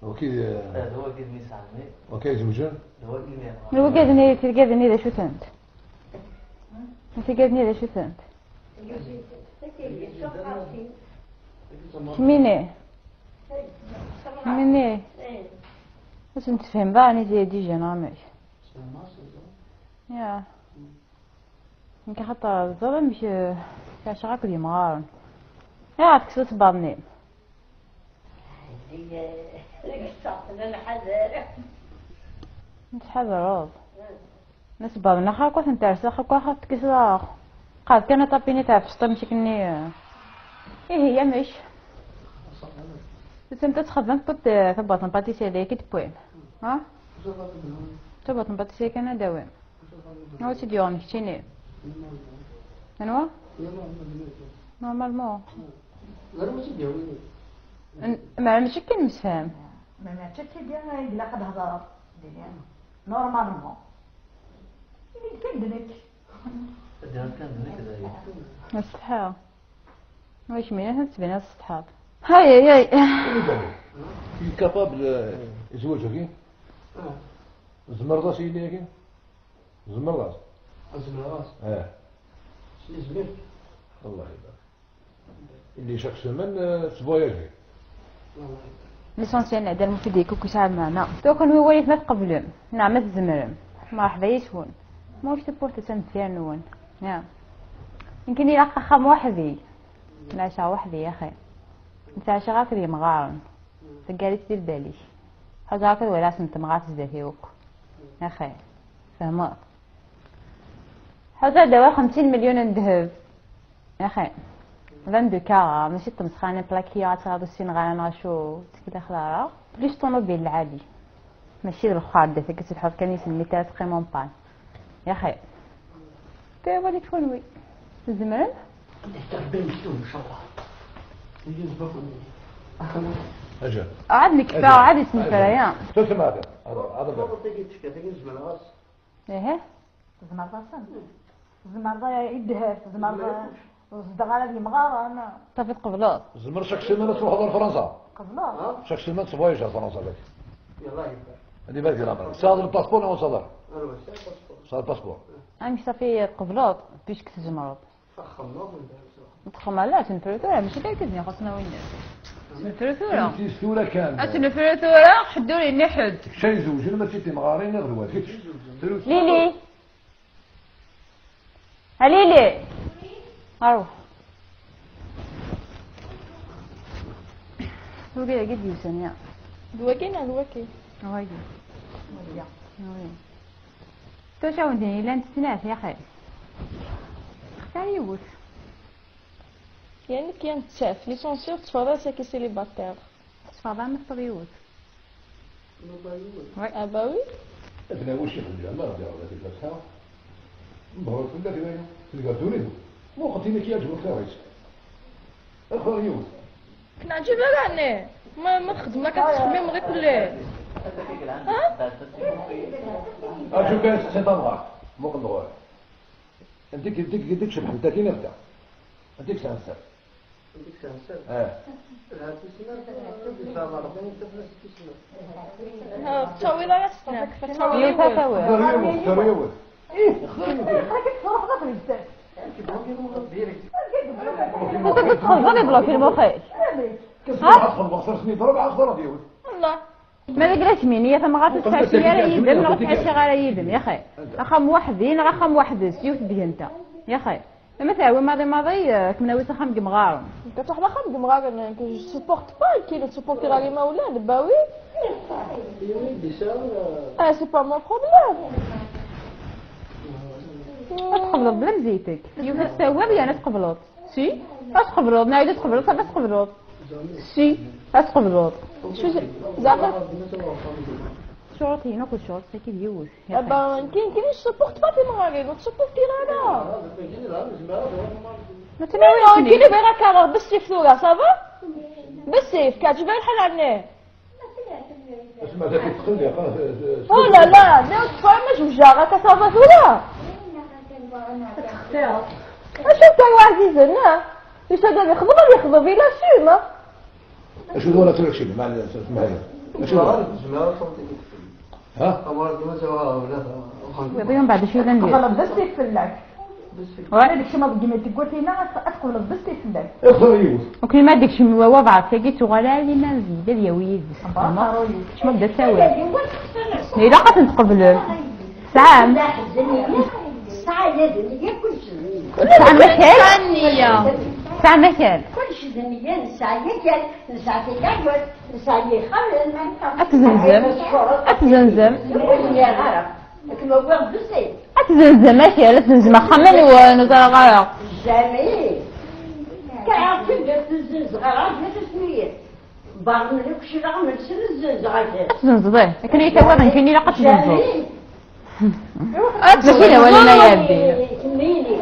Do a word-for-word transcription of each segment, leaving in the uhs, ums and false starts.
Wagi d, wagi d win yezewǧen? Lwagad-nni, tirgad-nni d acu-tent? Tirgad-nni d acu-tent? Kemmini. Kemmini. Ur sen-tefhim ara, nitni d ijan, amek? Ya. Nekk axaṭer teẓriḍ amek, eh, ttɛiceɣ akked yemɣaren. Ayɣer tekkseḍ isebbaḍen-im? Nettḥadareḍ. Ma isebbaḍen axir akk ad ten-terseḍ, axir akk ad tekkseḍ. Qqareḍ kan aṭapini tɛefseḍ amek akken-nni, eh. Ihi, amek? Tusamt ad txedmemt tabbaṭ n pâtisserie d ayen akka d-tewwim. Ha? Tabbaṭ n pâtisserie kan ad d-tawim. Anwa i tt-id-yuɣen, keččini? Anwa? Normalement. N-, meɛna mačči akken nemsefham. Ma mačči akken i ilaq ad hedreḍ. Normalement. Ini-d kan d nekk. Ad d-hedreḍ kan d nekk, d aya. Acetḥa. Wa kemmini, atan tettbiniḍ tessetḥaḍ. Hay, hay, hay. Anida-nni? Il est capable, euh, zzwaǧ-agi? Tzemreḍ-as i yelli-agi? Tzemreḍ-as? Zemreɣ-as. Eh. Yezmer. Allah ibarak. Yelli chaque semaine, euh, tettvoyaji. Allah ibarak. L'essentiel, neɛda lmufid yakk yesɛa lmeɛna. Tura kenwi walit ma tqeblem, neɣ ma tzemrem. Mreḥba yes-wen. Ma ur tewwiḍ attan deffir-nwen. Ya. Nekkini ilaq axxam weḥd-i. Nɛiceɣ weḥd-i, axi. Nettɛiceɣ akked yemɣaren. Teggar-itt di lbal-ik. Ḥuzaɣ akked walaɣ-tent temɣart zdat-i akk. Axi. Tfehmeḍ? Ḥuzaɣ-d awal xemsin melyun n ddheb. Axi. Vingt-deux carats, mačči d tmesxir n plakiya ad teɣreḍ ur ssineɣ ara neɣ acu, ttkel axlareɣ. Plus ṭunubil lɛali. Mačči d lexxar ddat-k, ad telḥuḍ kan yis-m mi ara teqqim en panne. Yaxi. Kra walit kunwi. Tzemrem? Aǧa. Ɛad nekfa, ɛad isnefra, ya. Tusem ɛad. Ɛad, ɛad. Ihi. Tzemreḍ-asen? Tzemreḍ i ddheb, tzemreḍ ur zeddeɣ ara d yemɣaren. Tafeḍ qebleḍ? Tzemreḍ chaque semaine ad truḥeḍ ar Fransa? Qebleḍ? Chaque semaine tettvoyaji ar Fransa dagi. Ad ibarek di leɛmer-ik. Tesɛiḍ lpaspuṛ neɣ ur tesɛiḍ ara? Tesɛiḍ lpaspuṛ? Amek safi tqebleḍ, puisque tzemreḍ? Txemmeḍ, la, ad tt-nefru tura, mačči d argaz-nni ixuṣṣen a winna. Ad tt-nefru tura. Ad tt-nefru tura, ḥedd ur yenni ḥedd. Kečč ay izewjen, mačči d timɣarin i ɣedwa, kečč. Lili! A Lili! Aṛuḥ. Wagi dagi d-yusan, ya. D wagi neɣ d wagi? Wagi. Wagi. Wagi. Tura awen-d-nini llant snat, yaxi. Xtar yiwet. Yan nekk yan ttaf, l'essentiel tettfaḍ-as akka célibataire. Tettfaḍ am teṭṭeḍ yiwet. Oui. Ah bah oui. Abnaw ur ixeddem ara, d aɣla di lfatiḥa. Mehṛet fell-ak d aya. Tedga ddunit. Muqel tin i k-yeɛǧeb xir-is. Xir yiwet. Knaǧib ara ɛni? Ma, ma txeddmeḍ akka tettxemmimeḍ i kulli. Ha? Arju kan tettseṭ amɣar. Muqel ɣur. Dik, dik, dik cebḥent akkin ar da. Dik sɛan sser. Dik sɛan sser? Eh. Lha tisma, dik sɛan Rebbi, dik sɛan tisma. Ha, tettawiḍ ara s-, tettawiḍ yiwet. Xtir yiwet, xtir yiwet. Ih, xtir yiwet. Ur txeddmeḍ ibla fi lmux-ik. Ha? Txeddmeḍ xtir-sen i ḍreb, xtir yiwet. Allah. Ma deg la tmini, ya tamɣart ur tesɛici ara yid-m, neɣ ur ttɛici ara yid-m, yaxi. Axxam weḥd-i, neɣ axxam weḥd-s, yiwet deg-nteɣ, yaxi. Ma teɛwi maḍi maḍi, eh, ad kem-nawi s axxam n yemɣaren. Nekk ad truḥeḍ axxam n yemɣaren, nekk je supporte pas, nekk ur supportiɣ ara imawlan, bah oui. Ah, c'est pas mon problème. Ad tqebleḍ bla mzeyt-ik. Yiwet ad tawwiḍ, yerna ad tqebleḍ. Si, ad tqebleḍ, neɣ ad tqebleḍ, ad tqebleḍ. Si, ad tqebleḍ. Zeɛma. Ccuṛut-inu akked ccuṛut-agi d yiwet. Eh ben, nekkini, nekkini je supporte pas timɣarin, ur ttsuportiɣ ara. Ma tnawi-, nekkini bɣiɣ ad k-aɣeɣ bessif tura, ça va? Bessif, teɛǧeb-ak lḥal ɛni? Asma tagi teqleb, ya, qa-, Oh là là, d acu tfehmeḍ, zewǧeɣ akka, ça va tura? Acu n tarwa ɛzizen, ah? Yusa-d ad ixḍeb, ad ixḍeb, il assume, ah. Acu d wala tura keččini, ma tmahleḍ? Acu d wala? Zemreɣ ad tawḍeḍ i yidefel. Ha? Tamara dima ttaɣeɣ ɣer wlata. Wiḍi mbeɛd acu yellan deg-s? Tqebleḍ d asif fell-ak. Ur ad tkecmeḍ deg yimi n tewwurt-inna, ad tqebleḍ d asif fell-ak. Iqder yiwet. Ukni ma d-ikcem wabeɛḍ tagi tuɣal ɛli ma zid ad yawi yid-s. Kecmeḍ d asawen. Ilaq ad ten-tqeblem. Tesɛam? Tesɛam akal? Tesɛam akal? Kullec d nniya, nesɛa yakan, nesɛa tigawin, nesɛa yixxamen. Ad tzenzem. Ad tzenzem. Ur zmireɣ ara. Ad kem-awiɣ d usi. Ad tzenzem akal, ad tzenzem axxam-nwen, ur ẓriɣ ara. Jamais. Kkreɣ-d anda ur zenzeɣ ara, d asmi. Bermen akk craɣ, melsen zenzeɣ akal. Ad tzenzeḍ, ih. Akken i yi-tawiḍ nekkini ilaq ad tzenzeḍ. Jamais. Ad mačči d awal-nni, ay Ɛebdi. Kemmini.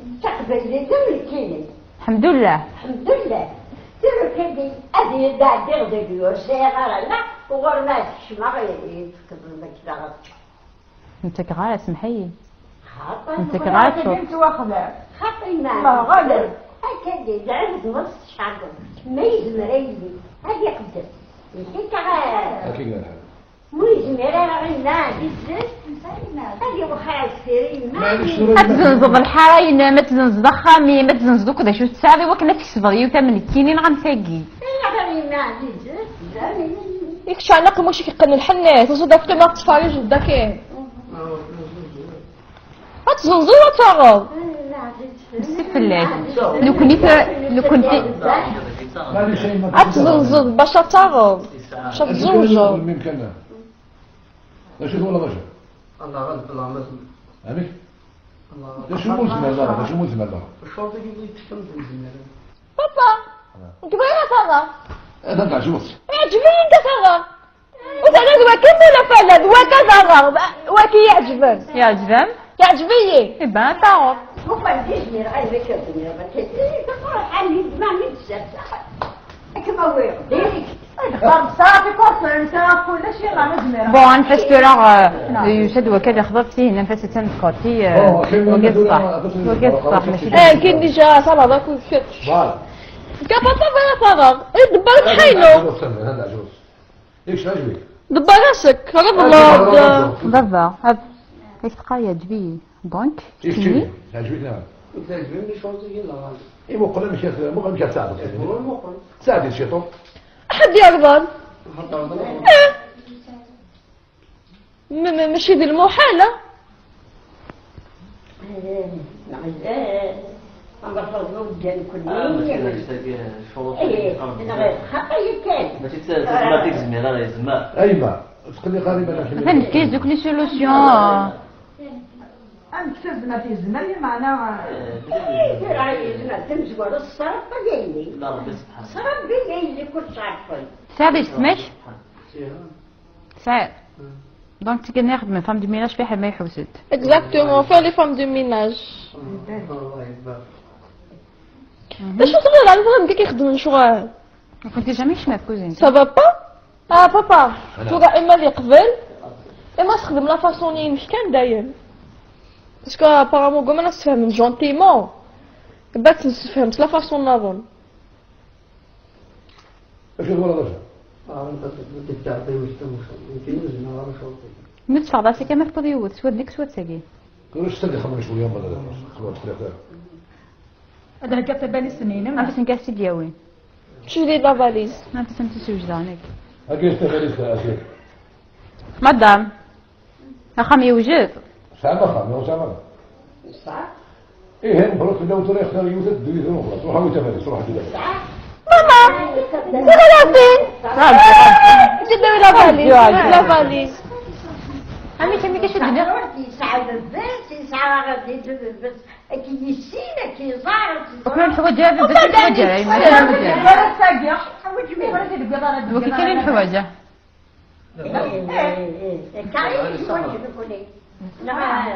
D taqbaylit am nekkini. Lḥemdullah. Lḥemdullah. Tura kan ad yi-d-ɛeddiɣ deg ur sɛiɣ ara, la, ɣur-m ad kecmeɣ, i, i tfekdeḍ lekra ad ččeɣ. Ur ttakeɣ ara, semmeḥ-iyi. Xaṭi, ur ttakeɣ ara ttut. Xaṭi, ma. Akka d lɛebd ma tecɛel. Ma yezmer a yili, ad iqedder. Yif-ik ara. Akka i yella lḥal. Ur yezmir ara ɣinna ad izzez, ad iwexxer ar deffir yemma. Maɛlic, tura ad tzenzeḍ lḥara-inem, ad tzenzeḍ axxam-im, ad tzenzeḍ akk d acu tesɛiḍ i wakken ad tkesbeḍ yiwet am nekkini neɣ am tagi. Ayɣer a yemma ad izzez? I kečč ɛni aqemmuc-ik yeqqen lḥenni, tuẓeḍ ɣef qimeɣ ttferriǧ d daki. Ad tzenzeḍ ad taɣeḍ. Messi fell-ak. Nekkni ta-, nekkenti. Ad tzenzeḍ bac ad taɣeḍ. Bac ad tzewǧeḍ. D acu twalaḍ a Jean? Amek? D acu ur tezmireḍ ara? D acu ur tezmireḍ ara? Papa, nekk bɣiɣ ad taɣeḍ. Ad teɛǧbeḍ. Iɛǧeb-iyi ad taɣeḍ. Ur terniḍ wakken wala fell-, d wata d aɣerb, waki iɛeǧben. Iɛeǧben? Iɛeǧb-iyi. Iban ad taɣeḍ. Muqel d izmir ɣer d akken tiniḍ akken. Taqurḥan yedma mi d-ssers. Ad kem-awiɣ, direct. Ad xerṣaɣ, tikurṣin, sɛiɣ kullec, yella ma zmireɣ. Bon, anef-as tura, euh, yusa-d wakal ixḍeb tihin, anef-as attan txuti, euh, bon, wagi d ṣṣeḥ. Wagi d ṣṣeḥ, mačči d. Eh, kin déjà, ça va, d'accord. Voilà. Ka papa, voilà, ça va. Eh, d-, d-, d-, Ḍebber asek, tɣiḍleḍ. Baba, ad, ak teqqar yeɛǧeb-iyi. Donc, keččini? Teɛǧeb-ik neɣ? Teɛǧeb-iyi neɣ? Imuqel amek ara, amek ara tsaɛdeḍ. Tsaɛd-it ciṭuḥ. Ḥedd yerḍan. Eh. M-, m-, mačči d lmuḥal, ah. Mačči d tazmert i yezmer ara yezmer. Ayma, tqelliq ara iman-ik. Atan nekk zukni solution. Amek tazmert yezmer, lameɛna. Tura yezmer, tamezwarut, s Ṛebbi a yelli. S Ṛebbi a yelli, kullec ɛerfen. Tesɛiḍ yessetma-k? Tesɛiḍ. Donc, tigin ixeddmen femme de ménage fiḥel ma iḥewsent. Exactement, fiḥel les femmes de ménage. D acu tɣileḍ, ɛni tɣileḍ nekk i ixeddmen lecɣal? Nekkenti jamais kecmeɣ deg kuzint. Ça va pas? Ah, papa, tura ima ad yeqbel, ima ad texdem la façon-inek kan dayem. Parce que apparemment, ugama ad sfehmen gentiment, ad tensefhem s la façon-nniḍen. Acu twalaḍ a Jean? Ah, anta tebda ɣer tamuct tamuct. Nekkini ur zmireɣ ara cɣel-agi. Mi teffɣeḍ ass-agi, ma tewwiḍ yiwet, s wadeg, s wass-agi. Ur s-ttadixem cwiya, ma d xeḍ tefriqt ara. Ad heggaɣ tabalizt-nni, inem? Anef-as nekk ad s-id-yawin. Tcili la valise. Anef-as ad tt-ssewjdeɣ nekk. Agi s tabalizt, a Jean. Madame. Axxam yewjed. Tesɛam axxam, neɣ ur tesɛam ara? Nesɛa. Ihi, mebṛuk fell-awen, tura yextar yiwet ad teddu yid-wen uxlaṣ. Ruḥ awi tabalizt, ruḥ awi tabalizt. Mama! Tura Ṛebbi! Ṛebbi, Ṛebbi. Ǧedda la valise, la valise. Amek, amek i s-d-nniɣ? Yesɛa baba-s, yesɛa aɣerday n baba-s. Ad k-yissin, ad k-iẓer, ad k-iẓer. Ur neḥwaǧ ara baba, ur neḥwaǧ ara yemma, ur neḥwaǧ ara. Ur neḥwaǧ ara. Ur neḥwaǧ ara. Wagi kan i neḥwaǧ.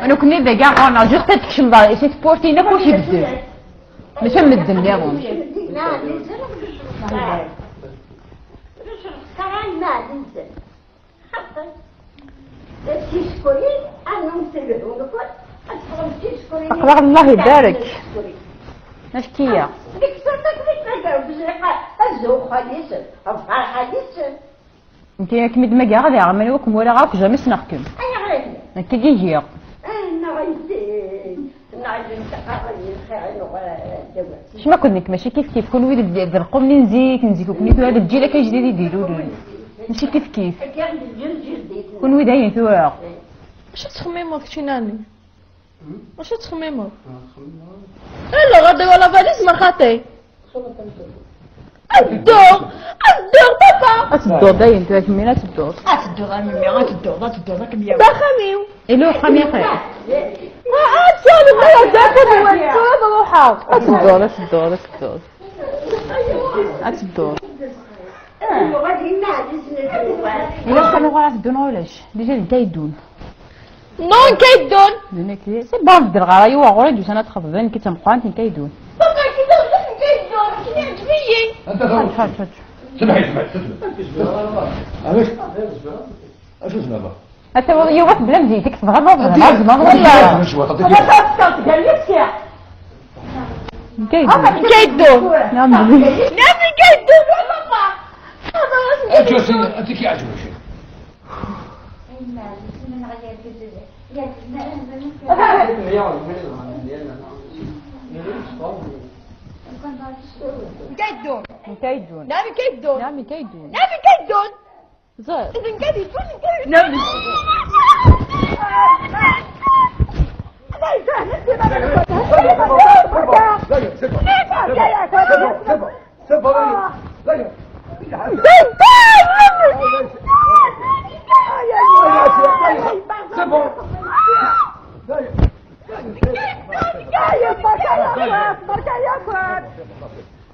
Nekkni d agaɣ ɣur-neɣ, juste ad tkecmeḍ si tewwurt-in akk ur ibeddel. Mačči am medden nniḍen. Aql-aɣ Allah ibarek. Efk-iyi. Zuxxal yes-sen, ferḥeɣ yes-sen. Nekk akken mi d-magareɣ diɣ, aman ur kem-walaɣ akk, jamais ssneɣ-kem. Ayɣer akka? Nekk i gigiɣ. Ah, neɣ ay-, neɣ ay-, neɣ ay-, Acimi akked nekk mačči kif kif, kunwi d, d lqum-nni n zik, n zik ukni tura d lǧil akka ajdid i d-ilulen. Mačči kif kif. Kunwi d ayen tura. Acu tettxemmimeḍ kečči nani? Acu tettxemmimeḍ? Alors, ad d-awal avaliz ma xaṭi? Ad dduɣ! Ad dduɣ, papa! Ad tedduḍ dayen tura kemmini ad tedduḍ. Ad tedduḍ a memmi, ad tedduḍ, ad tedduḍ, ad kem-yawi. D axxam-iw. Ilu axxam yaxi. Ah, ah, ttuɣ, ad ruḥeɣ. Ad tedduḍ, ad tedduḍ, ad tedduḍ. Ad tedduḍ. Ilu axxam iɣer ad teddun ulac. Déjà d nekk ay ddun. Non, nekk ay ddun. D nekk, c'est bon, beddel ɣer-i, wa ɣur-i d-yusan ad txeḍben, nekk d tameqqrant, nekk ay ddun. Papa, nekk d tameqqrant, nekk ay ddun, nekk yeɛǧeb-iyi. Anta tameqqrant? Ḥaǧ, ḥaǧ, ḥaǧ. Smaḥ, smaḥ, smaḥ. Amek? Acu tebɣa? Ad tawiḍ yiwet bla mzeyt, i k-tebɣa ma tebɣa, ma tebɣa, ma tebɣa. Acu tebɣa? Papa, tefkaḍ-d gar yid-s. Nekk ay ddun. Nekk ay ddun. Neɛm, nekk ay ddun, a papa. Acu, acu, acu k-yeɛǧben? Nekk ay ddun. Nekk ay ddun. Neɛm, nekk ay ddun. Neɛm, nekk ay ddun. Ẓer. Nekk ay ddun, nekk ay ddun. Neɛm. C'est bon, c'est bon, c'est bon, c'est bon. C'est bon. C'est bon.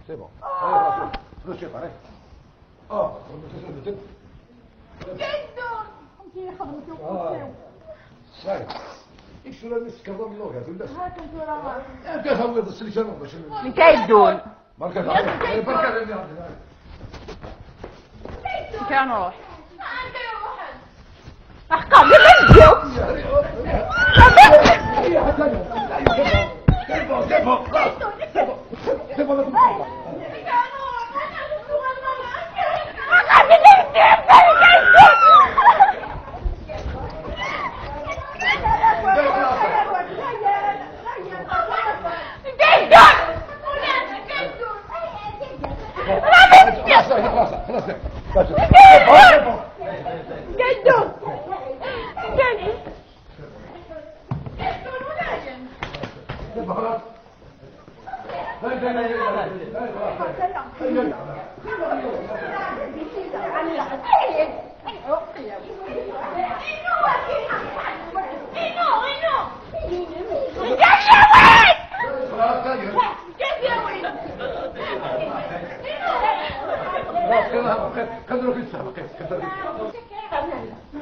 C'est bon. Allez, reste, reste. Ah, ça y est. Ikcem la misk, kebab, non, gars, tout le monde. Ah, t'as envie de sélectionner, machin. Nekk ay ddun. Barka, barka. Nekk ay nruḥ. Aḥeqqa, d acu? C'est bon, c'est bon, c'est bon, c'est bon, c'est bon. خلاص، خلاص، خلاص.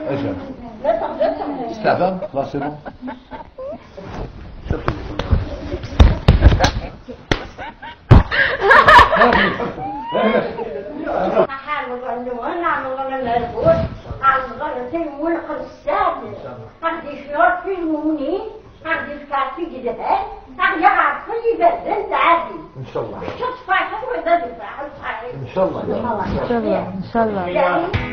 ايش؟ استعفى؟ خلاص، c'est bon. ان شاء الله. ان شاء الله. ان شاء الله. ان شاء الله.